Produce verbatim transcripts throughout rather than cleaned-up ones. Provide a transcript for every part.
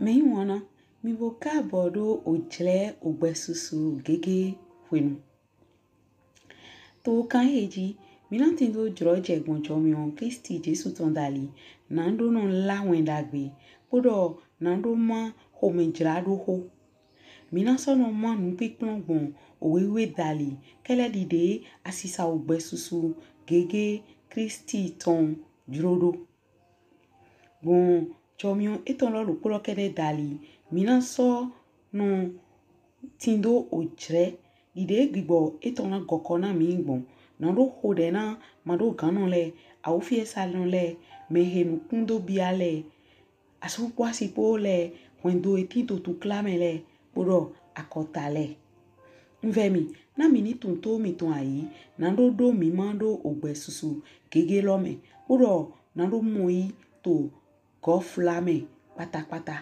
Mɛyiwanna, mì bo kaabɔ ɖo ojlɛ ogbɛsusu gege hwenu. To kan ehe ji, mí na tindo jlɔjɛ gbɔn jɔmiɔn Klisti Jesu tɔn dali, naɖo nɔ lá wɛn ɖagbe, kpoɖɔ naɖo má xomɛjlaɖoxo. Mí na sɔ nɔ má nupinplɔn gbɔn owe wiwe dali, kɛlɛ ɖiɖe asisa ogbɛsusu gege Klisti tɔn jlo ɖo. Gbɔn jɔmiɔn etɔn lɔ ɖokpo lɔ kɛɖɛ dali, mí na sɔ nɔ tindo ojlɛ ɖiɖe gbigbɔ etɔn na gɔkɔ na mí gbɔn. Naɖo xoɖɛ na maɖoganɔ lɛ, awufiɛsanɔ lɛ, mɛhe nukun do bia lɛ, asu kpo asi kpo lɛ, hwɛndo he tin to tukla mɛ lɛ, kpoɖɔ akɔta lɛ. Un vɛ mì, na mì ni tunwun to mìtɔn ayi, naɖo ɖo mí ma ɖo ogbɛsusu gege lɔ mɛ, kpoɖɔ naɖo mɔyi to gɔfla mɛ kpatakpata.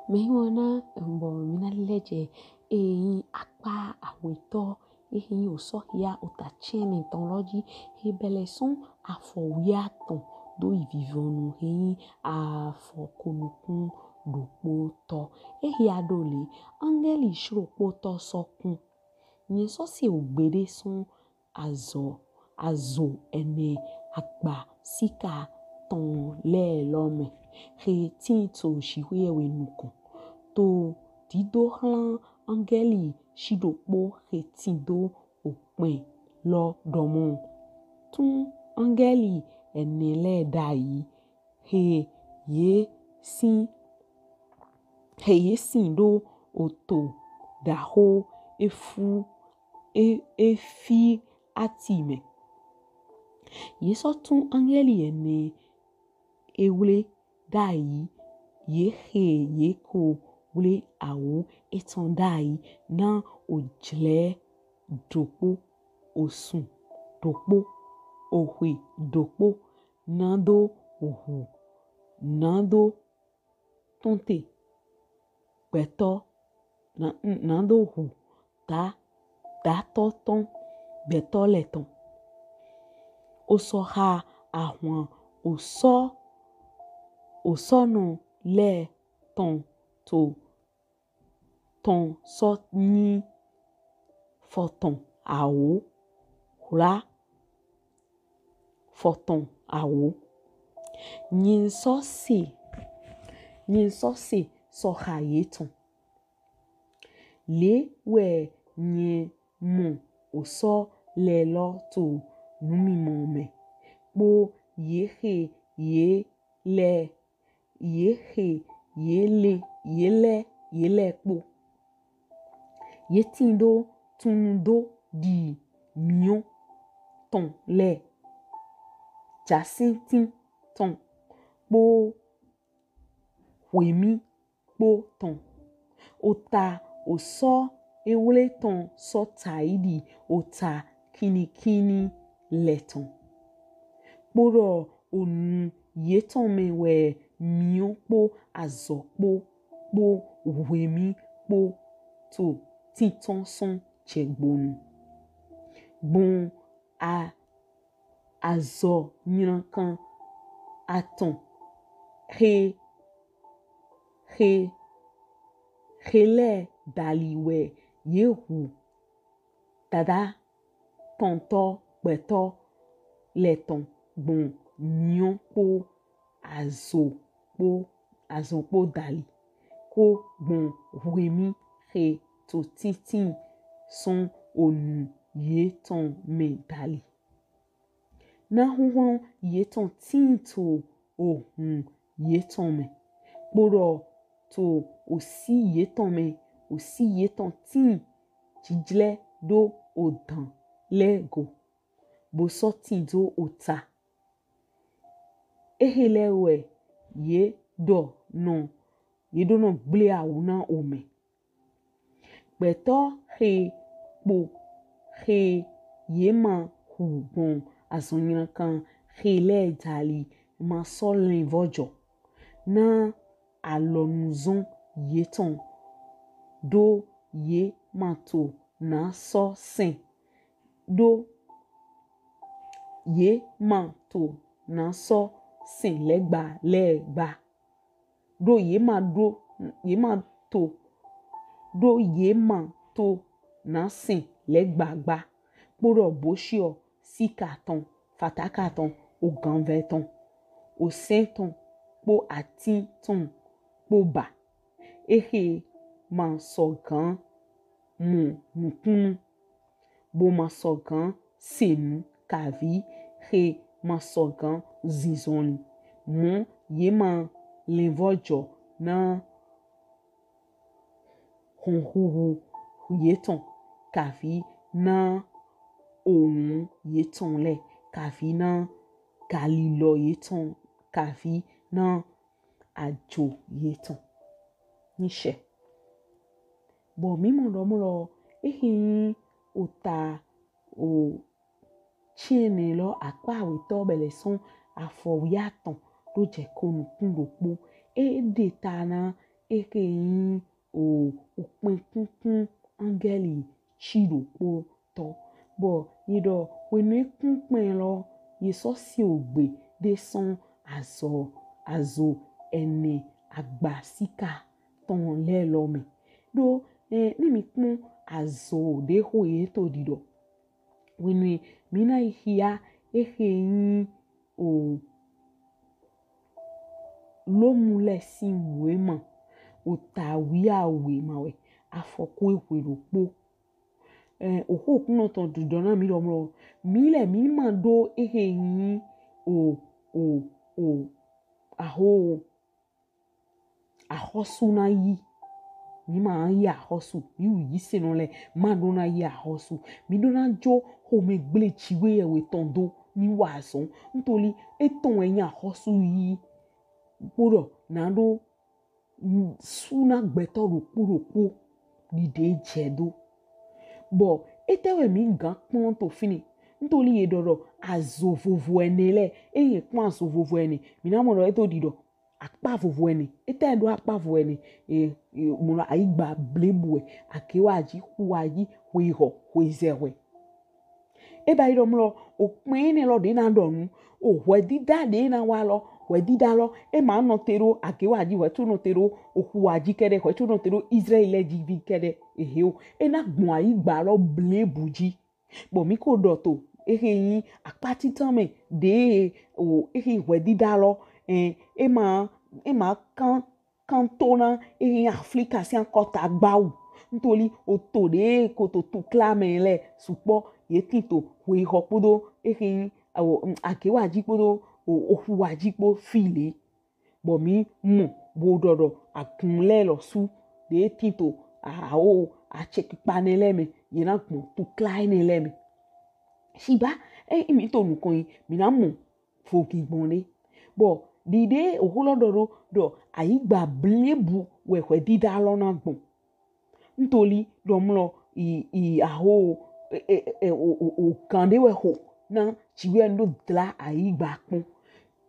Mɛyiwanna, bɔ mí na lɛ jɛ ehe yin akpa awetɔ, ehe yin Osɔhia ota cɛnnɛ tɔn lɔ ji, he bɛlɛ sɔn afɔ wiatɔn do yi vivɔnu, he yin afɔ konukun ɖokpotɔ. Ehe a ɖo le, angɛli shiɖokpotɔ sɔ kun. Nyɛ sɔ se ogbe ɖe sɔn azɔ azo ɛnɛ agba sika tɔn lɛ lɔ mɛ, he tin to Jihweyɛhwe nukɔn. To dido hlan angɛli shiɖokpo he tindo okpɛn lɔ ɖɔ mɔ, tun angɛli ɛnɛ lɛ ɖayi, he ye sin, he ye sin ɖo oto ɖaxo Efu, e, Efiati mɛ. Ye sɔ tun angɛli ɛnɛ ewle ɖayi, ye he ye ko wle awu etɔn ɖayi na ojlɛ ɖokpo, osun ɖokpo, ohwe ɖokpo, naɖo hu, naɖo tɔnte gbɛtɔ, na, naɖo hu da, datɔ tɔn gbɛtɔ lɛ tɔn. Osɔha ahwan osɔ, osɔnɔ lɛ tɔn to tɔn sɔ yin fɔtɔn awo, hwla fɔtɔn awo. Nyɛ sɔ se, nyɛ sɔ se sɔha yetɔn. Le wɛ nyɛ mɔ osɔ lɛ lɔ to numimɔ mɛ, kpo ye he ye lɛ, ye he ye lɛ, ye lɛ, ye lɛ kpo. Ye tindo tunnudo ɖi miɔn tɔn lɛ, jasintin tɔn kpo hwemi kpo tɔn. Ota osɔ ewle tɔn sɔ taidi ota kinnikinni lɛ tɔn. Kpoɖɔ onu yetɔn mɛ wɛ miɔn kpo azɔ kpo, kpo hwemi kpo to tintɔn sɔn jɛgbonu. Gbɔn a azɔ nylankan atɔn he, he, he lɛ dali wɛ ye hu dada tɔntɔ gbɛtɔ lɛ tɔn gbɔn miɔn kpo azo kpo, azɔn kpo dali, ko gbɔn hwemi he to tintin sɔn onu yetɔn mɛ dali. Na huhlɔn yetɔn tin to ohun yetɔn mɛ, kpoɖɔ to osi yetɔn mɛ, osi yetɔn tin jijlɛ ɖo odan lɛ go, bo sɔ tindo ota. Ehe lɛ wɛ ye ɖɔ nɔ, ye ɖo nɔ gble awu na omɛ. Gbɛtɔ he kpo he ye ma hu gbɔn azɔn nylankan he lɛ dali ma sɔ lɛnvɔjɔ. Na alɔnuzɔn yetɔn ɖo ye ma to na sɔ sɛn, ɖo ye ma to na sɔ sɛn lɛgba lɛ gba. ɖo ye ma ɖo ye ma to ɖo ye ma to na sɛn lɛ gbagba kpoɖɔ boshiɔ sika tɔn, fataka tɔn, oganvɛ tɔn, osɛn tɔn kpo atin tɔn kpo ba. Exe ma sɔgan mɔ nukunnu, bo ma sɔgan senu kavi xe ma sɔgan zinzɔnlin. Mɔ ye ma lɛnvɔjɔ na hɔnhuhu yetɔn kavi na ohun yetɔn lɛ kavi na galilɔ yetɔn kavi na ajo yetɔn. Nishɛ. Bɔ mi mɔ ɖɔ mɔ lɔ exe nyi ota o tiɛnɛ lɔ akpa awetɔ bɛ lɛ sɔn afɔ wiatɔn ɖo jɛ ko nukun ɖokpo. E ɖe ta na exe nyi o okpɛn kunkun angɛli ci ɖokpo tɔ. Bɔ yi ɖɔ hwenu e kun kpɛn lɔ, ye sɔ si ogbe ɖe sɔn azɔ azo ɛnɛ agba sika tɔn lɛ lɔ mɛ. Ɖo ɛ ni mi kpɔn azo ɖe xo ye to ɖiɖɔ. Hwenu mi na yi xia exe nyi o lomu lɛ sin wema ota wiawe ma wɛ afɔku ehwe ɖokpo. Ɛ oxo kunɔ tɔn ɖiɖɔ na mi ɖɔ mlɔ mi lɛ mi ma ɖo exe nyi o o o aho axɔsu na yi. Mi ma yi axɔsu, mi wu yi senɔ lɛ ma ɖo na yi axɔsu. Mi ɖo na jo xomɛ gble ciwe yɛwe tɔn do ni wa azɔn. Ntoli etɔn wɛ nyi axɔsu yi kpoɖɔ na ɖo su na gbɛtɔ ɖokpo ɖokpo ɖiɖe jɛ do. Bɔ etɛ wɛ mi gan kplɔn to fini? Ntoli ye ɖɔ ɖɔ azo vovo ɛnɛ lɛ, eye kpɔn azo vovo ɛnɛ, mi na mɔ ɖɔ eto ɖiɖɔ akpa vovo ɛnɛ. Etɛ ɖo akpa vovo ɛnɛ? E, e, mɔ ɖɔ ayigba blebu wɛ, akewaji, xuwaji, xwexɔ, xwezɛxwe. E ba yi ɖɔ mlɔ okpɛn enɛ lɔ ɖe na ɖɔ nu, ohwɛdida ɖe na wa lɔ, hwɛdida lɔ e ma nɔte ɖo akewaji, hwɛ to nɔte ɖo oxuwaji kɛɖɛ, hwɛ to nɔte ɖo Izraɛli lɛ ji vi kɛɖɛ. Ehe o, e na gbɔn ayigba lɔ blebu ji. Bɔ mi ko ɖɔ to exe nyi akpa titan mɛ ɖe o exe hwɛdida lɔ, ɛ, e ma e ma kan kan to na exe nyi Aflika sin akɔta gbawu. Ntoli oto ɖe ko to tukla mɛ lɛ sukpɔ ye tin to hwexɔ kpodo exe nyi awo akewaji kpodo oxuwaji kpo file. Bɔ mi mɔ bo ɖɔ ɖɔ agun lɛ lɔsu ɖe tin to awo acɛkpikpa nɛ lɛ mɛ ye na gbɔn tukla enɛ lɛ mɛ. Shiba e mi to nukɔn yi mi na mɔ vogingbɔn ɖe. Bɔ ɖiɖe oxo lɔ ɖɔ ɖo ɖɔ ayigba blebu wɛ hwɛdida lɔ na gbɔn. Ntoli ɖɔ mlɔ i i aho e e e o o o gan ɖe wɛ xo na ciwe nu ɖo dla ayigba kpɔn.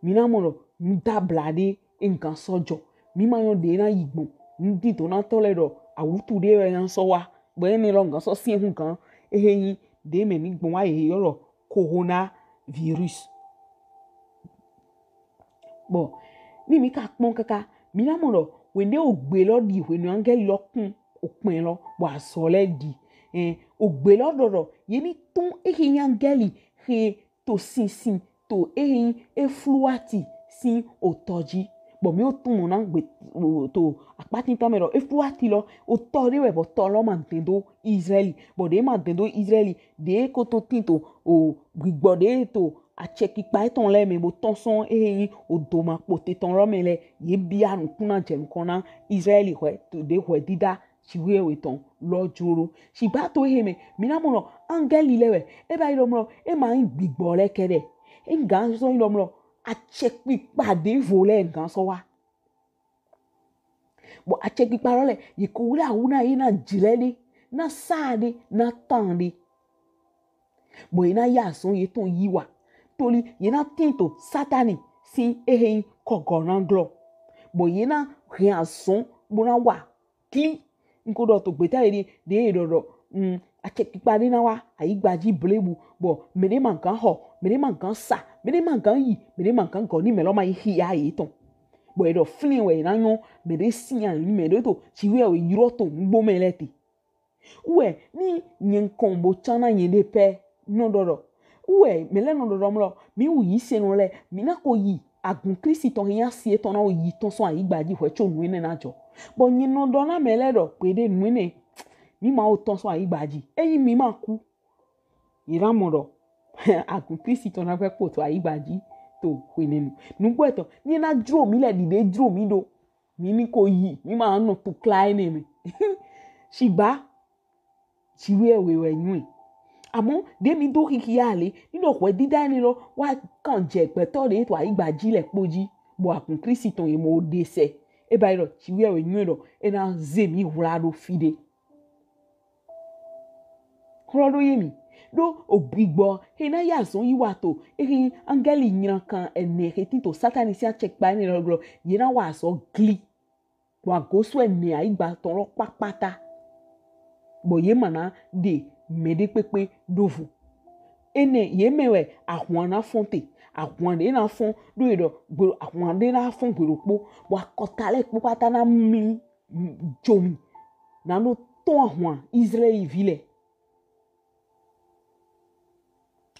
Mi na mɔ ɖɔ nu dabla ɖe e gan sɔ jɔ. Mi ma yɔn ɖe na yi gbɔn. Nu didonatɔ lɛ ɖɔ awutu ɖe wɛ gan sɔ wa. Bɔ enɛ lɔ gan sɔ siɛ hu gan exe nyi ɖe mɛ mi gbɔn wa ye yɔ lɔ coronavirus. Bɔ ni mi ka kpɔn kaka mi na mɔ ɖɔ hwenu ɖe ogbe lɔ ɖi hwenu angɛli lɔ kun okpɛn lɔ bɔ azɔ lɛ ɖi. Ɛ ogbe lɔ ɖɔ ɖɔ ye ni tɔn exe nyi angɛli xe to sinsin to exe nyi Efluati sin otɔ ji. Bɔ mi wo tun mɔ na gbe to akpa tintan mɛ ɖɔ Efluati lɔ otɔ ɖe wɛ bɔ tɔ lɔ ma dɛn do Izraɛli. Bɔ ɖe ma dɛn do Izraɛli ɖe ko to tin to o gbigbɔ ɖe to acɛkpikpa etɔn lɛ mɛ bo tɔn sɔn exe nyi odoma kpote tɔn lɔ mɛ lɛ ye bia nukun na jɛ nukɔn na Izraɛli hwɛ to ɖe hwɛdida ciwe wetɔn lɔ jlo ɖo. Shigba to exe mɛ mi na mɔ ɖɔ angɛli lɛ wɛ e ba yi ɖɔ mlɔ e ma nyi gbigbɔ lɛ kɛɖɛ. E gan sɔ yi ɖɔ mlɔ acɛkpikpa ɖevo lɛ gan sɔ wa. Bɔ acɛkpikpa lɔ lɛ ye ko wle awu na ye na jlɛ ɖe na sa ɖe na tan ɖe. Bɔ ye na ya azɔn yetɔn yi wa. Toli ye na tin to Satani sin exe nyi kɔgɔ na glɔ. Bɔ ye na hɛn azɔn bo na wa kli. N ko ɖɔ to gbeta ye ɖi ɖe ye ɖɔ ɖɔ mm, acɛkpikpa ɖe na wa ayigba ji blebu bɔ mɛ ɖe ma gan xɔ, mɛ ɖe ma gan sa, mɛ ɖe ma gan yi, mɛ ɖe ma gan gɔ ni mɛ lɔ ma yi xia yetɔn. kpɔɛ ɖɔ flin wɛ na nyɔ mɛ ɖe si ali mɛ ɖe to ci wɛ wɛ yrɔ to nugbo mɛ lɛ te. Wɛ ni nyɛ nkɔn bo can na nyɛ ɖe pɛ nɔ ɖɔɖɔ. Wɛ mɛ lɛ nɔ ɖɔɖɔ mlɔ mi wu yi se nɔ lɛ mi na ko yi agun Kristi tɔn hinya si etɔn na wo yi tɔn sɔn ayigba ji hwɛ co nu enɛ na jɔ. Bɔ nyɛ nɔ ɖɔ na mɛ lɛ ɖɔ kpe ɖe nu enɛ mi ma wo tɔn sɔn ayigba ji. Eyi mi ma ku. Yi na mɔ ɖɔ agun Kristi tɔn na vɛ kpo to ayigba ji to hwenɛnu. Nugbo etɔn, ni na jro mi lɛ ɖiɖe jro mi ɖo. Mi ni ko yi, mi ma nɔ tukla enɛ mɛ. Shigba, ci wɛ wɛ wɛ nyuɛ. Amɔ, ɖe mi do xixi ya le, ni ɖo hwɛ dida enɛ lɔ, wa kan jɛ gbɛtɔ ɖe to ayigba ji lɛ kpo ji, bɔ agun Kristi tɔn ye mɔ ɖe sɛ. E ba yi ɖɔ, ci wɛ wɛ nyuɛ ɖɔ, e na ze mi hwla ɖo fi ɖe. Xlɔ ɖo ye mi. Ɖo obigbɔ he na ya zɔn yi wa to ehe angeli nyrankan ene he tin to Satani si acɛkpa enɛ lɔ glɔ ye na wa azɔ gli. Bɔ agosu ene ayigba tɔn lɔ kpakpata. Bɔ ye ma na ɖe mɛ ɖe kpekpe ɖo vo. Enɛ ye mɛ wɛ ahwan na fɔn te. Ahwan ɖe na fɔn ɖo ye ɖɔ gbe ahwan ɖe na fɔn gbe ɖokpo. Bɔ akɔta lɛ kpokpata na mli jomi. Na ɖo tɔn ahwan Israeli vi lɛ.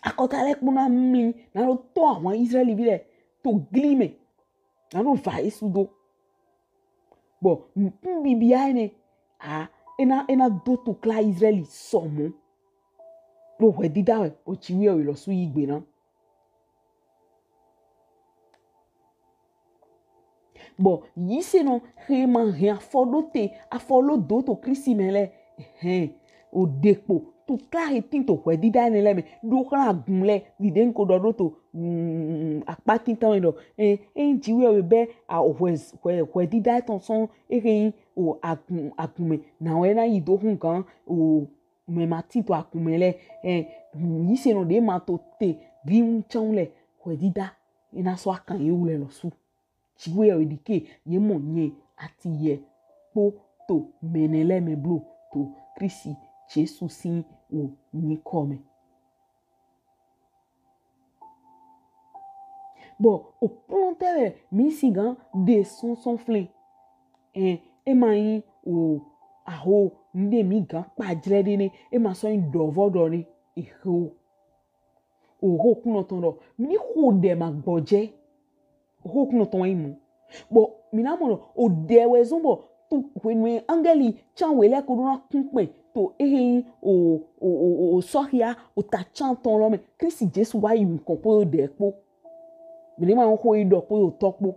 Akɔta lɛ kpo na mli na ɖo tɔn ahwan Israeli vi lɛ to gli mɛ. Na ɖo va Yesu do. Bɔ nukun bibia enɛ a ena ena do tukla Israeli sɔmɔ. Ɖo hwɛ dida wɛ o ci wɛ o lɔ su yi gbe na. Bɔ yisenɔ he ma hɛn afɔ ɖo te afɔ lo do to Kristi mɛ lɛ hɛn o ɖekpo tukla he tin to hwɛdida enɛ lɛ mɛ ɖo xlã agun lɛ ɖiɖe ŋko ɖɔ ɖo to mm, akpa tintan mɛ ɖɔ e e ŋ jiwɛ wɛ bɛ a hwɛ hwɛ hwɛdida etɔn sɔn ehe yin o agun agun mɛ na wɛ na yi do hun gan o mɛ ma tin to agun mɛ lɛ e yisenɔ ɖe ma to te vi ŋu tsan lɛ hwɛdida e na sɔ akan ye wu lɛ lɔ su. Jiwɛ yɔ ɖike ye mɔ nyɛ ati yɛ kpo to mɛnɛ lɛ mɛ blo to Kristi Jesu sin o nyikɔ mɛ. Bɔ okplɔn tɛ wɛ mi si gan de sɔnsɔn flɛn. Ɛn e ma yin o aho nde mi gan kpajlɛ de ne e ma sɔ yin dɔvɔ dɔ ne ehe o. Oho kunɔ tɔn dɔ mi ni ho dɛ ma gbɔjɛ. Oho kunɔ tɔn wa yi mɔ. Bɔ mi na mɔ dɔ o dɛ wɛ zɔn bɔ tu hwenu angɛli can wɛ lɛ ko do na kun kpɛ to ehe yin o o o o sɔhia o ta can tɔn lɔ mɛ Kristi Jesu wa yi nukɔn kpo dɛ kpo. Mi ni ma ho yi dɔ kpo yo tɔ kpo.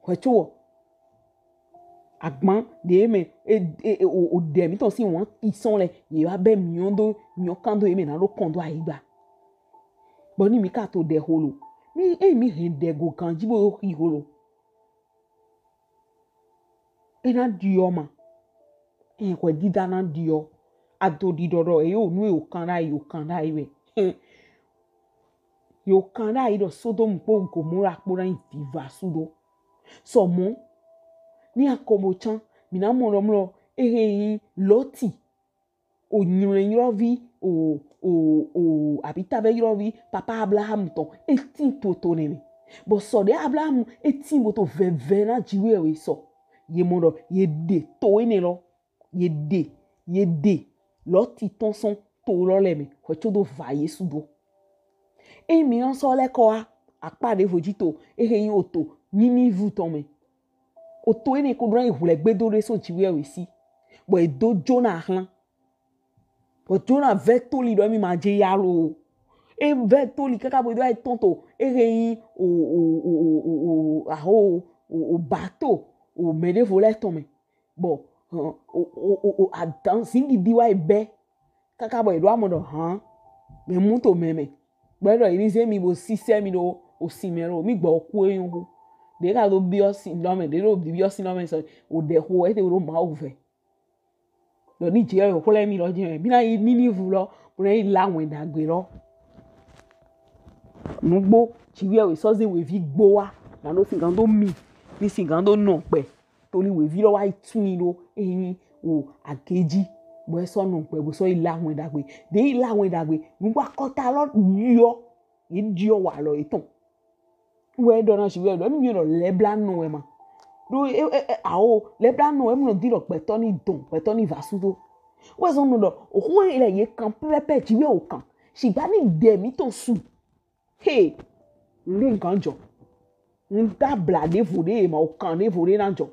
Hwɛ co wɔ. Agban ɖe mɛ e e e o o ɖe mi tɔn si wɔn ti sɔn lɛ ye wa bɛ miɔ do miɔ kan do ye mɛ na ɖo kɔn do ayigba. Bɔ ni mi ka to ɖe holo mi e mi hɛn ɖe go ganji bo yo xi holo. E na ɖiɔ ma. E hwɛ dida na ɖiɔ. Ado ɖiɖɔ ɖɔ e yo nu e o kan ɖa yi o kan ɖa yi wɛ. Yo kan ɖa yi ɖɔ Sodomu kpo Gomora kpo na yi viva su ɖo. Sɔmɔ ni akɔbo can mi na mɔ ɖɔ mlɔ ehe yin Lɔti o nyrɔnyrɔvi o o o abitavɛ yrɔvi papa Abraham tɔn e tin to to nɛ mɛ. Bɔ sɔ ɖe Abraham e tin bo to vɛvɛ na jiwe we sɔ ye mɔ ɖɔ ye ɖe to enɛ lɔ. Ye ɖe ye ɖe Lɔti tɔn sɔn to lɔ lɛ mɛ hwɛ co do va Yesu do. Eyin mi na sɔ lɛ kɔ wa akpa ɖevo ji to ehe yin oto Ninivu tɔn mɛ. Oto enɛ ko ɖo na yi hwlɛ gbedo ɖe sɔn jiwe we si. Bɔ e do Jona hlan. Bɔ Jona vɛ toli ɖɔ mi ma je ya lo. E vɛ toli kaka bo do ayi tɔn to ehe yin o o o o o o aho o o bato o mɛ ɖevo lɛ tɔn mɛ. Bɔ o o o o adan zingidi wa yi bɛ kaka bɔ eɖo amɔ ɖɔ han mɛ mu to mɛ mɛ gbɛ ɖɔ yi ni ze mi bo sisɛ mi ɖo osin mɛ ɖo mi gbɔ oku eyin hu ɖe ka do biɔ sin lɔ mɛ ɖe ɖo biɔ sin lɔ mɛ sɔ o ɖe xo ete ɖo Mawu vɛ. Ɖɔ ni jɛ o xlɛ mi lɔ jɛ mɛ bi na yi Ninivu lɔ bo na yi la wɛn dagbe lɔ. Nugbo jiwe we sɔ ze wevi gbo wa na ɖo sin gan do mi ni sin gan do nɔ kpɛ. Toli wevi lɔ wa yi tun yi ɖo eyin o ageji bɔ e sɔ nɔ gbɛ bo sɔ yi la wɛn dagbe ɖe yi la wɛn dagbe nugbo akɔta lɔ yɔ ye diɔ wa lɔ etɔn wɛ ɖɔ na si wɛ ɖɔ mi yɔ lɛ bla nɔ wɛ ma Ɖo e e e awo lɛ bla nɔ emlɔ di ɖɔ gbɛtɔ ni dɔn gbɛtɔ ni va su do. Wɛ zɔn nɔ ɖɔ oxo e lɛ ye kan pɛpɛpɛ ji wɛ o kan. Sigba ni ɖe mi tɔn su. He, n ɖe gan jɔ. N da bla ɖevo ɖe ma o kan ɖevo ɖe na jɔ.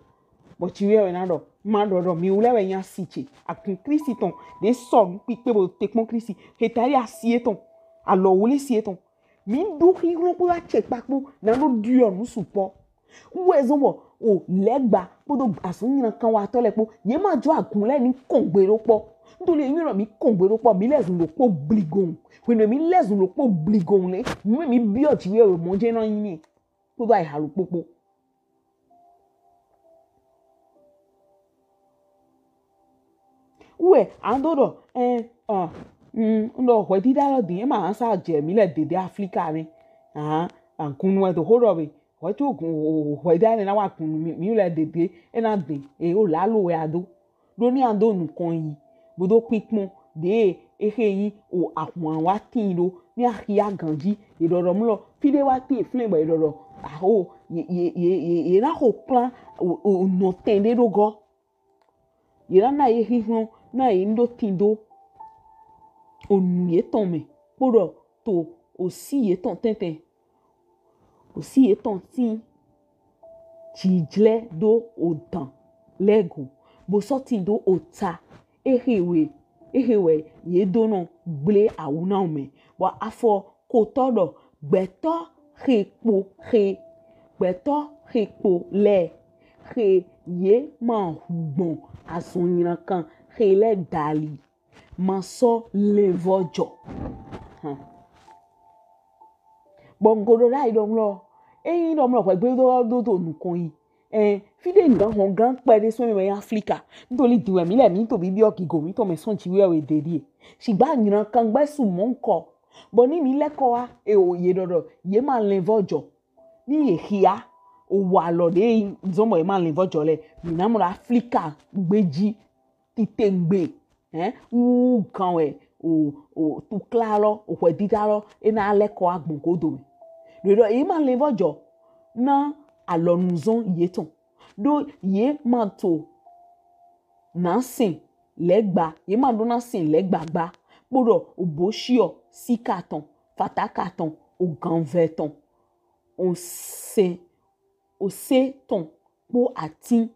Bɔ ci wɛ wɛ na ɖɔ ma ɖɔ ɖɔ mi wlɛ wɛ nya si ce. Akun Kristi tɔn ɖe sɔ nu kpikpe bo te kpɔn Kristi. He ta ya si etɔn. Alɔ wuli si etɔn. Mi ɖo xixlɔ kpo ya cɛ kpakpo na ɖo ɖiɔ nu sukpɔ. Wɛ zɔn bɔ o lɛgba kpodo azɔn nyina kan wa tɔ lɛ kpo ye ma jɔ agun lɛ ni kɔngbe ɖo kpɔ. Ntoli enyi nɔ mi kɔngbe ɖo kpɔ mi lɛ zun ɖo kpo bligon. Hwenu mi lɛ zun ɖo kpo bligon lɛ mi mi biɔ ji wɛ o mɔ jɛ nɔ yin ni kpodo ayi halu kpokpo. Wɛ an do ɖɔ ɛ ɔ n ɖɔ hwɛdida lɔ din ema an sa jɛ mi lɛ dede Aflika mɛ. Ahan, agun wɛ do xo ɖɔ be hwɛ to gun hwɛdida lɛ na wa gun mi mi lɛ dede ena din e o lalo wɛ a do. Ɖo ni an do nukɔn yi bo do kpinkpɔn ɖe exe yin o ahwan wa tin ɖo ni axia ganji e ɖɔɖɔ mlɔ fi ɖe wa tin flɛn bɔ e ɖɔɖɔ aho ye ye ye ye ye na xo kplan o o nɔtɛn ɖe ɖo gɔ. Ye na na ye xixlɔ na ye nu ɖo tin do onu yetɔn mɛ kpoɖɔ to osi yetɔn tɛntɛn. Osi yetɔn tin jijlɛ do odan lɛ go bo sɔ tin do ota exe wɛ exe wɛ ye do nɔ gble awu na omɛ. Bɔ afɔ kotɔ ɖɔ gbɛtɔ xe kpo xe gbɛtɔ xe kpo lɛ xe ye ma hu gbɔn azɔn nylankan xe lɛ dali ma sɔ lɛnvɔjɔ. Hàn. Bɔ n ko ɖo ɖayi ɖɔ mlɔ eyin ɖɔ mlɔ hwɛgbe ɖo ɖo to nukɔn yi ɛn fi ɖe n gan hɔn gan kpɛ ɖe sɔn mi mɛ Aflika. Ntoli din wɛ mi lɛ mi to bibiɔ gigo mi tɔn mɛ sɔn ji wɛ wɛ de ɖie. Sigba nylankan gbɛ su mɔ nkɔ bɔ ni mi lɛkɔ wa e o ye ɖɔɖɔ ye ma lɛnvɔjɔ. Ni ye xia o walɔ ɖe zɔn bɔ ye ma lɛnvɔjɔ lɛ mi na mɔ ɖo Aflika gbeji titengbe hɛn wu gan wɛ o o tukla lɔ o hwɛdida lɔ e na lɛkɔ agbɔn godo mɛ. Ɖo ɖɔ ye ma lɛnvɔjɔ na alɔnuzɔn yetɔn ɖo ye ma to na sɛn lɛgba ye ma ɖo na sɛn lɛgba gba kpoɖɔ o bo shiɔ sika tɔn fataka tɔn o ganvɛ tɔn o se o se tɔn kpo atin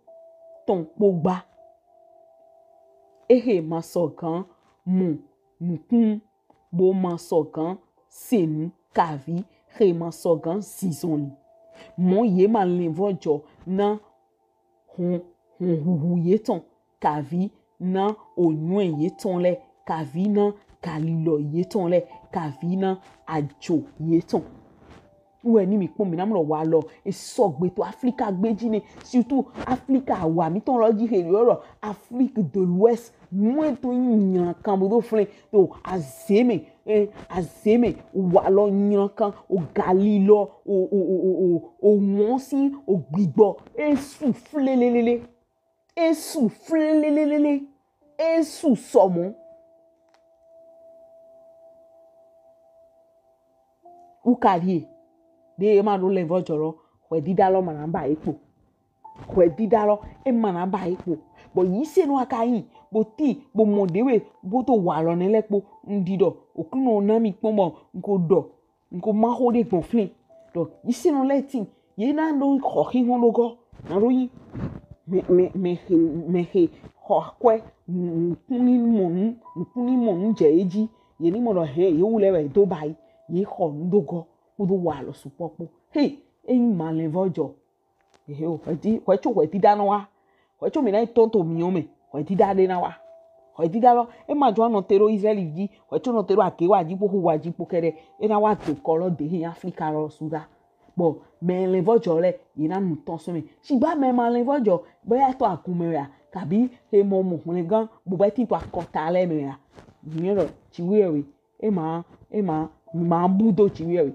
tɔn kpo gba. Exe ma sɔgan mɔ nukun bo ma sɔgan senu kavi xe ma sɔgan zinzɔnli. Mɔ ye ma lɛnvɔjɔ na hɔn hɔn huhu yetɔn kavi na onyɔɛ yetɔn lɛ kavi na galilɔ yetɔn lɛ kavi na ajo yetɔn. Wɛ ni mi kpɔn mi na mlɔ walɔ e sɔgbe to Aflika gbeji nɛ surtout Aflika awa mitɔn lɔ ji xe yɔ ɖɔ Afrique de l'Ouest. Nuɛ to yin nylankan bo do flɛn to azeme ɛ azeme walɔ nylankan o galilɔ o o o o o o wɔn si o gbigbɔ e su flelelele e su flelelele e su sɔmɔ. Wuka ɖie ɖe e ma ɖo lɛnvɔjɔ lɔ hwɛdida lɔ ma na ba e kpo. Hwɛdida lɔ e ma na ba e kpo. Bɔ yi se nɔ aka yin bo ti bo mɔ ɖewe bo to walɔ nɛ lɛ kpo n ɖi ɖɔ Oklunɔ na mi kpɔn bɔ n ko ɖɔ n ko ma xo ɖe gbɔn flin ɖɔ yi se nɔ lɛ tin ye na ɖo xɔ xixɔn ɖo gɔ na ɖo yi mɛ mɛ mɛ xe mɛ xe xɔ akwɛ nukun ni mɔ nu nukun ni mɔ nu jɛ ye ji ye ni mɔ ɖɔ hɛn ye wu lɛ wɛ do ba yi ye xɔ nu ɖo gɔ kpodo walɔ sukpɔ kpo he eyin ma lɛnvɔjɔ. Ehe o hwɛdi hwɛtso hwɛdida nɔ wa hwɛtso mi na yi tɔn to miɔ mɛ hwɛdida ɖe na wa. Hwɛdida lɔ e ma jɔ anɔ te ɖo Israɛli ji hwɛtso nɔ te ɖo agewa ji kpo xuwa ji kpo kɛɖɛ e na wa do kɔ lɔ de he Aflika lɔ su ɖa. Bɔ mɛ lɛnvɔjɔ lɛ ye na nu tɔn sɔn mɛ sigba mɛ ma lɛnvɔjɔ bɔ ya tɔ agun mɛ wɛ a kabi he mɔ mɔ hwlɛngan bo bɛ tin to akɔta lɛ mɛ wɛ a. Nyɛ lɔ ci wi wɛ e ma e ma ma bu do ci wi wɛ.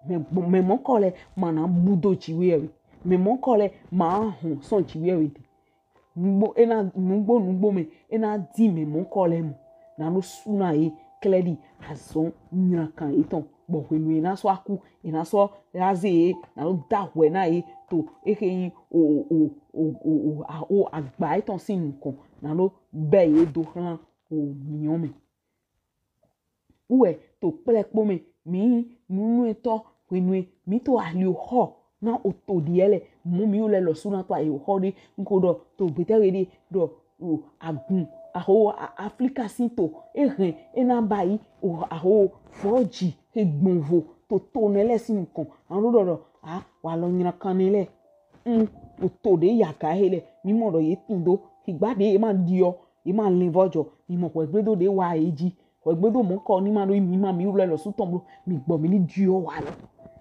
Mɛ mɛ mɔkɔ lɛ ma na bu do ci wi wɛ. Mɛ mɔkɔ lɛ ma hɔn sɔn ci wi wɛ de. Nugbo e na nugbo nugbo mɛ e na di mɛ mɔkɔ lɛ mɔ na ɖo su na ye klɛ ɖi azɔn nylankan yetɔn. Bɔ hwenu e na sɔ aku, e na sɔ aze ye, na ɖo da hwɛ na ye to ehe yin o o o o o a- o agba etɔn sin nukɔn, na ɖo bɛ ye do hlan o miɔn mɛ. Wɛ to kplɛ kpo mɛ, mi nunywɛtɔ hwenu e mi to ali o xɔ na o to ɖiɛ lɛ, mɔ mi o lɛ lɔsu na to ali o xɔ ɖe, n ko ɖɔ to gbetɛ we ɖe ɖɔ o agun aho a- Aflika sin to e hɛn e na ba yi o aho vɔji he gbɔnvo to to nɛ lɛ sin nukɔn, na ɖo ɖɔ ɖɔ a walɔ nylankan nɛ lɛ. N o to ɖe yaga he lɛ, mi mɔ ɖɔ ye tin do, higba ɖe ye ma ɖiɔ, ye ma lɛnvɔjɔ, mi mɔ hwɛgbedo ɖe wa ye ji. Hwɛgbedo mɔnkɔ ni ma ɖo mi ma mi wlɛ lɔsu tɔn blo, mi gbɔ mi ni ɖiɔ walɔ.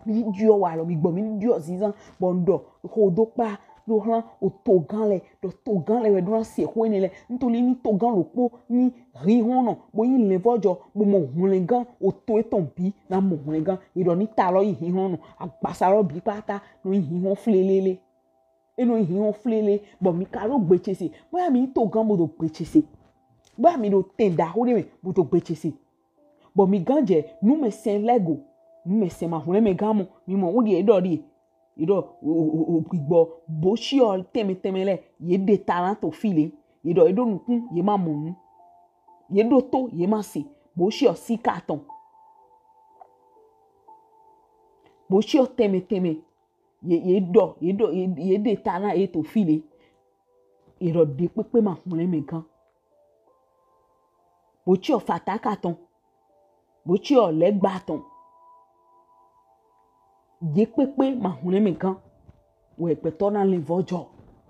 Mi ni ɖiɔ walɔ, mi gbɔ mi ni ɖiɔ zinzan, bɔ n ɖɔ xo do kpa ɖo hlan o togan lɛ, ɖɔ togan lɛ wɛ ɖo na se xo enɛ lɛ. Ntoli ni togan ɖokpo ni hinhɔnnɔ, bo yin lɛnvɔjɔ, bo mɔ hwlɛngan, o to etɔn bi na mɔ hwlɛngan. E ɖɔ ni ta lɔ yin hinhɔnnɔ, agbasa lɔ bi kpata nɔ yin hinhɔn flelele. E nɔ yin hinhɔn flele, bɔ mi ka ɖo gbecese. Boya mi togan bo do gbecese. Boya mi ɖo tɛn ɖaxo ɖe mɛ bo do gbecese. Bɔ mi gan jɛ numɛsɛn lɛ go. Numɛsɛn ma hwlɛn mɛ gan mɔ. Mi mɔ wo ɖie ɖɔ ɖie. Ye ɖɔ o o o o gbigbɔ boshiɔ tɛnmɛ tɛnmɛ lɛ, ye ɖe ta na to fi le. Ye ɖɔ ye ɖo nukun, ye ma mɔ nu. Ye ɖo to, ye ma se. Boshiɔ sika tɔn. Boshiɔ tɛnmɛ tɛnmɛ. Ye ye ɖɔ ye ɖɔ ye ye ɖe ta na ye to fi le. Ye ɖɔ ɖe kpekpe ma hwlɛn mɛ gan. Boshiɔ fataka tɔn. Boshiɔ lɛgba tɔn. Ɖe kpekpe ma hwlɛn mɛ gan. Wɛ gbɛtɔ na lɛnvɔjɔ.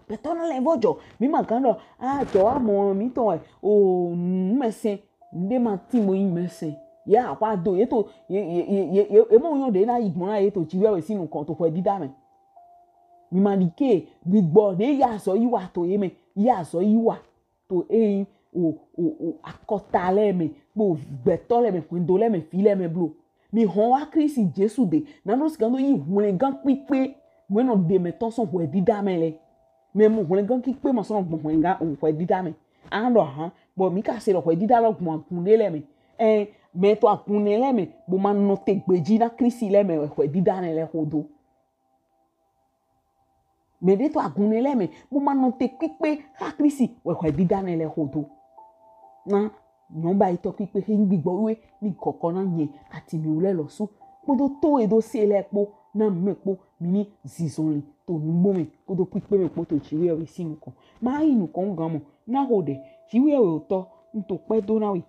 Gbɛtɔ na lɛnvɔjɔ. Mi ma gan ɖɔ a jɔ wa mɔ mi tɔn wɛ o numɛsɛn. Nɖe ma tin bo yin mɛsɛn. Ye axwa do ye to ye ye ye ye ye mɔ yɔn ɖe na yi gbɔn na ye to jiwɛ we sin nukɔn to hwɛdida mɛ. Mi ma ɖike gbigbɔ ɖe ye azɔ yi wa to ye mɛ, ye azɔ yi wa to eyin o o o akɔta lɛ mɛ, kpo gbɛtɔ lɛ mɛ, hwɛndo lɛ mɛ, fi lɛ mɛ blo. Mi hɔn wa Klisti Jesu ɖe, na ɖo sigan do yi hwlɛngan kpikpe, mɔ e nɔ ɖe mɛ tɔn sɔn hwɛdida mɛ lɛ. Mɛ mɔ hwlɛngan kpikpe ma sɔ nɔ gbɔn hwlɛngan o hwɛdida mɛ. A ɖɔ han, bɔ mi ka se ɖɔ hwɛdida lɔ gbɔn agun ɖe lɛ mɛ. Ɛn, mɛ to agun nɛ lɛ mɛ, bo ma nɔ te gbeji na Klisti lɛ mɛ wɛ hwɛdida nɛ lɛ xo do. Mɛ ɖe to agun nɛ lɛ mɛ, bo ma nɔ te kpikpe xa Klisti wɛ hwɛdida nɛ lɛ xo do. Na nyɔba yitɔ kpikpe he yin gbigbɔ wiwe ni gɔkɔ na nyɛ ati mi wlɛ lɔsu kpodo to e do se lɛ kpo na mi mɛ kpo mi ni zinzɔnlin to nugbo mɛ kpodo kpikpe mɛ kpo to jiwɛ we sin nukɔn. Ma yi nukɔn gan mɔ na xo ɖɛ jiwɛ we otɔ n to kpɛ do na we.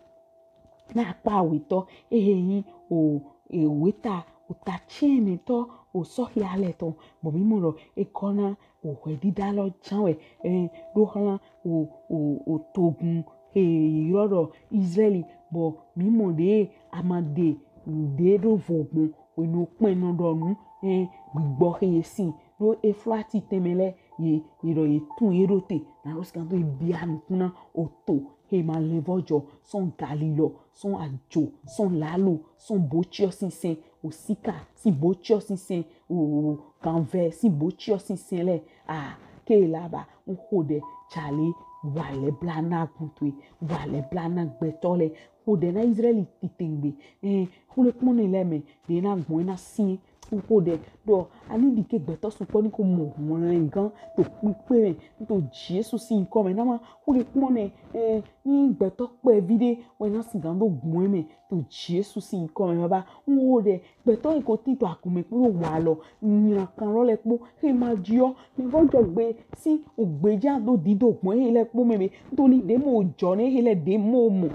Na akpa awetɔ ehe yin o eweta ota cɛnɛtɔ o sɔhia lɛ tɔn bɔ mi mɔ ɖɔ e kɔ na o hwɛdida lɔ jan wɛ e ɖo hlan o o o togun he yrɔ ɖɔ Izraɛli bɔ mi mɔ ɖe a ma ɖe ɖe ɖo vo gbɔn hwenu kpɛn nɔ ɖɔ nu e gbigbɔ he ye sin ɖo Eflati tɛnmɛ lɛ ye ye ɖɔ ye tun ye ɖo te na ɖo sigan do ye bia nukun na o to he ma lɛnvɔjɔ sɔn galilɔ sɔn ajo sɔn lalo sɔn bociɔ sinsɛn o sika sin bociɔ sinsɛn o o kanvɛ sin bociɔ sinsɛn lɛ a ke laba n xo ɖɛ jale walɛ bla na gun towe walɛ bla na gbɛtɔ lɛ xo ɖɛ na Izraɛli titengbe ɛ xo ɖɛ kpɔn nɛ lɛ mɛ ɖe na gbɔn na sin n xo ɖɛ ɖɔ ani ɖike gbɛtɔ sukpɔ ni ko mɔ hwlɛngan to kpikpe mɛ n to Jesu sin nyikɔ mɛ na ma xo ɖɛ kpɔn nɛ ɛ ni gbɛtɔ kpɛvi ɖe wɛ na sigan do gbɔn mɛ to Jesu sin nyikɔ mɛ baba n xo ɖɛ gbɛtɔ yi ko tin to agun mɛ kpo walɔ nylankan lɔ lɛ kpo he ma jiɔ mɛ vɔ jɔ gbe si o gbe ja do dido gbɔn he lɛ kpo mɛ be n to li ɖe mo jɔ ne he lɛ ɖe mo mɔ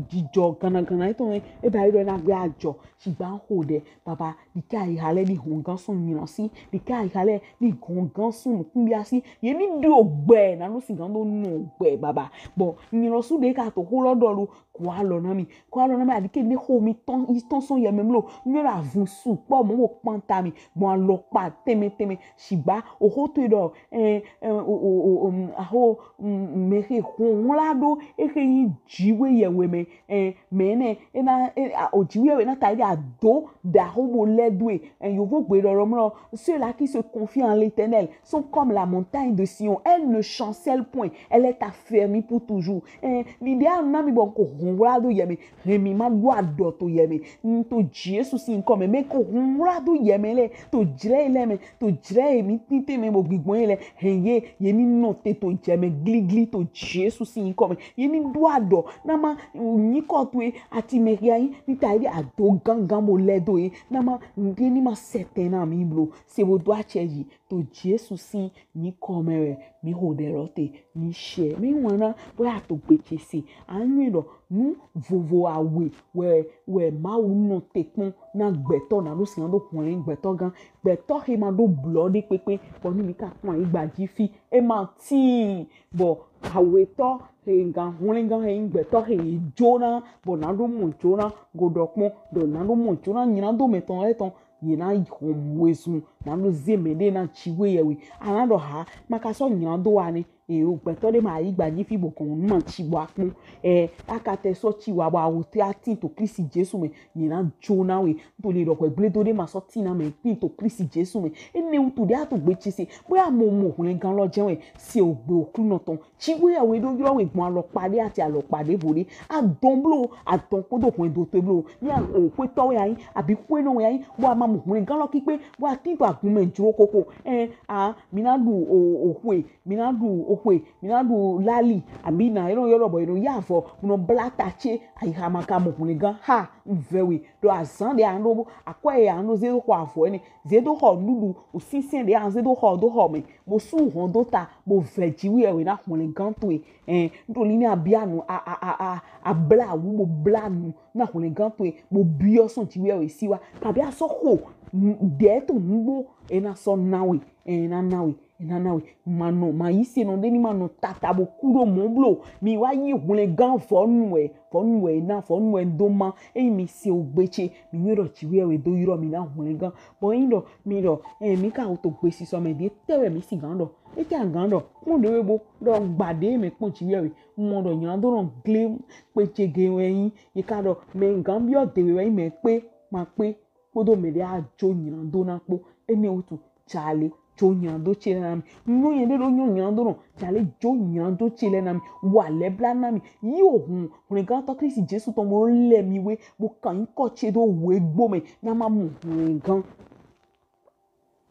jijɔ ganagana etɔn e ba yi ɖɔ na gbe ajɔ Shigba n xo ɖɛ baba ɖike ayiha lɛ ni hɔngan sɔn nylan si ɖike ayiha lɛ ni hɔngan sɔn nukunbia si ye ni ɖo gbɛ na nu sigan do nɔ gbɛ baba bɔ nylan su ɖe ka to xo lɔ ɖɔ lo kɔ alɔ na mi kɔ alɔ na mi aɖike ne xo mi tɔn yi tɔn sɔn yɛ mɛ mlo nyɔ ɖe avun su kpɔ mɔ wo kpanta mi gbɔn alɔ kpa tɛmɛ tɛmɛ shigba oxo to ɖɔ ɛ ɛ o o o o aho mɛ xe hɔn la ɖo exe yi jiwe yɛ wɛ mɛ ɛ mɛ nɛ ena ɛ a o jiwe yɛ wɛ na ta yi ɖe ado ɖaxo bo lɛ do e Yovo gbe ɖɔɖɔ mlɔ, ceux-là qui se confient en l'Éternel sont comme la montagne de Sion. Elle ne chancelle point. Elle est affermie pour toujours. Eh, l'idée a nami bon ko hunwla do yeme. Hemi ma do adɔ to yeme. Nto Jesu si nkɔ me. Me ko hunwla do yeme le. To jre le me. To jre mi tite me bo gbigbɔn le. Heye ye ni nɔ te to jeme gligli to Jesu si nkɔ me. Ye ni do adɔ. Na ma nyikɔ to e ati me ya yi. Ni ta yi ado gangan bo le do e. Na ma nde ni ma sete na mi blo. Se bo do atsɛ yi. To Jesu si nyikɔ me wɛ mi ho ɖe lɔ te mi shɛ mi wana bɔ ya to gbetse se anyi ɖɔ nu vovo awe wɛ wɛ Mawu nɔ te kpɔn na gbɛtɔ na ɖo si na ɖo hɔn gbɛtɔ gan gbɛtɔ he ma ɖo blɔ ɖe kpekpe bɔ ni mi ka kpɔn ayi gba ji fi e ma tii bɔ awetɔ he gan hɔn gan he gbɛtɔ he jona bɔ na ɖo mɔ jona godɔ kpɔn ɖɔ na ɖo mɔ jona nyina do mɛ tɔn lɛ tɔn ye na hɔn wezun na ɖo ze mɛ ɖe na ci we yɛ we ana ɖɔ ha ma ka sɔ nyina do wa ne eyo gbɛtɔ ɖe ma yi gba ji fi bo kɔn nu ma ci wa kpɔn ɛ aka tɛ sɔ ci wa bɔ awo te ati to Kristi Jesu mɛ ye na jo na we to le ɖɔ hwɛ gble do ɖe ma sɔ ti na mɛ kpi to Kristi Jesu mɛ ene wutu ɖe ato gbe ci se bɔ ya mo mo hwlɛn gan lɔ jɛ wɛ se o gbe o klu nɔ tɔn Ci we awe ɖo yrɔ we gbɔn alɔkpa ɖe ati alɔkpa ɖe vo ɖe. Adɔn blo, adɔn kpodo hwɛndo to blo. Mi a o xwetɔ we anyi, abi xwenɔ we anyi, bɔ a ma mu hwlɛngan lɔ kikpe, bɔ a tin to agun mɛ jlo koko. Ɛn, a, mi na ɖu o o xwe, mi na ɖu o xwe, mi na ɖu lali, abi na yɔrɔ yɔrɔ bɔ yɔrɔ ya vɔ, nɔ bla ta ce, ayi ha ma ka mu hwlɛngan ha, n vɛ we. Ɖo azan ɖe a nɔ ɖo, akwɛ ya nɔ ze ɖo xɔ avɔ ɛnɛ, ze ɖo xɔ nuɖuɖu, o sinsɛn ɖe a nɔ ze ɖo xɔ ɖo xɔ mɛ, bo su hɔn ɖo ta, bo vɛ ji wi ɛwɛ na hwlɛngan to e. Ɛn, n to li ni a bia nu a a a a a bla awu bo bla nu na hwlɛngan to e bo biɔ sɔn ji wi ɛwɛ si wa. Kabi a sɔ xo ɖe to nugbo e na sɔ na we, e na na we, e na na we. Ma nɔ ma yi se nɔ ɖe ni ma nɔ tata bo ku ɖo mɔ blo. Mi wa yi hwlɛngan vɔnu wɛ, vɔnu wɛ na vɔnu wɛ do ma. Eyi mi se o gbe ce, mi nyɔ ɖɔ ji wi ɛwɛ do yrɔ mi na hwlɛngan. Bɔ yin ɖɔ mi ɖɔ, ɛ mi ka wo to gbe sisɔ mɛ ɖe tɛ wɛ mi si gan ɖɔ. Ete a gan ɖɔ kpɔn ɖe we bo ɖɔ gba ɖe mɛ kpɔn ji wɛ we mɔ ɖɔ nyina do nɔ gle kpe ce ge wɛ yin ye ka ɖɔ mɛ gan biɔ de we wɛ yin mɛ kpe ma kpe kpodo mɛ ɖe a jo nyina do na kpo ene wutu jale jo nyina do ce lɛ na mi nyɔ yɛn ɖe ɖo nyɔ nyina do nɔ jale jo nyina do ce lɛ na mi wa lɛ bla na mi yi o hun hwlɛngantɔ Kristi Jesu tɔn bo lɛ mi we bo kan yin kɔ ce do we gbo mɛ na ma mu hwlɛngan.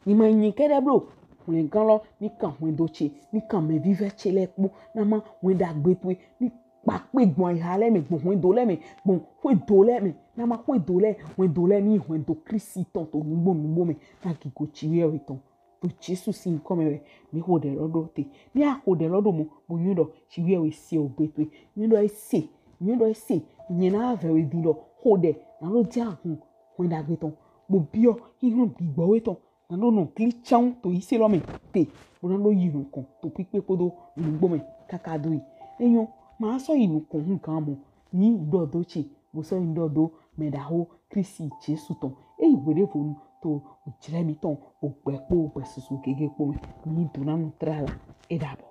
Ni ma nyi kɛɖɛ blo. Hwlɛngan lɔ, ni kan hwɛndo ce, ni kan mɛvivɛ ce lɛ kpo, na ma hwɛn ɖagbe towe, ni kpakpe gbɔn ayiha lɛ mɛ, gbɔn hwɛndo lɛ mɛ, gbɔn hwɛndo lɛ mɛ, na ma hwɛndo lɛ, hwɛndo lɛ ni hwɛndo Kristi tɔn to nugbo nugbo mɛ, na gigo ci wi ɛwɛ tɔn. To Jesu sin nkɔ mɛ wɛ, mi xo ɖɛ lɔ ɖo te. Mi a xo ɖɛ lɔ ɖo mɔ, bo nyɔ ɖɔ ci wi ɛwɛ se o gbe towe. Nyɔ ɖɔ ese, nyɔ ɖɔ ese, nyɛ na vɛ we din ɖɔ xo ɖɛ, na ɖo jɛ ahun, hwɛn ɖagbe tɔn. Bo biɔ, hihlɔn gbigbɔ we tɔn. Na ɖo nɔ gli tsan to yise lɔ mɛ te. Bo na ɖo yi nukɔn to kpikpe kpodo nugbo mɛ kaka do yi. Enyɔ, ma sɔ yi nukɔn hu gan mɔ. Ni ɖɔ do ce, bo sɔ yi ɖɔ do mɛ ɖaho Kristi Jesu tɔn. Eyi hwe ɖe vonu to ojlɛ mi tɔn, ogbɛ kpo ogbɛ susu gege kpo mɛ. Ni do na nu tra la. E ɖabɔ.